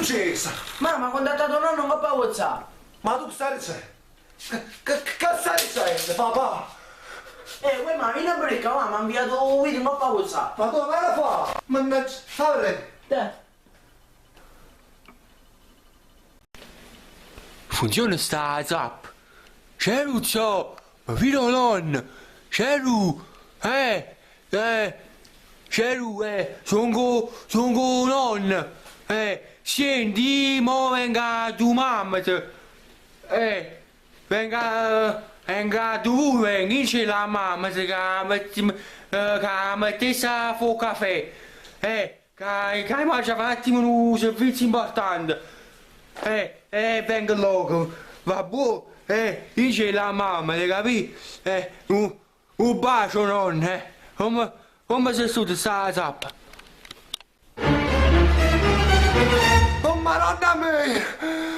succieso? Mamma, ha contattato 'o nonno 'ncopp' a WhatsApp. Ma tu che stai dicenno? Che che stai dicenno, papà? Eh, uè ma vieni a vedè ca mamma m'ha inviato 'o video 'ncopp' a WhatsApp. Ma tu che fa? Mannaggia, fa vedè. Te. Funziona sta zappa. Ceruzzo, ma vide 'o nonno. Ceru, eh, eh, Ceru, eh, songo, songo 'o nonno. Eh, sienti, mo vengo addu mammeta. Eh, vengo, vengo addu vuje, vengo, dice a mammeta ca mettimm, ca mettesse a fa 'o cafè. Eh, Ca ca mo aggia fa n'attimo nu servizio importante. Eh, eh, vengo lloco. Vabbuò? Eh, dicelo a mamma, l'hai capito? Eh, nu nu bacio nonno, eh. Comme comme se stuta sta zappa? Oh Maronna mia!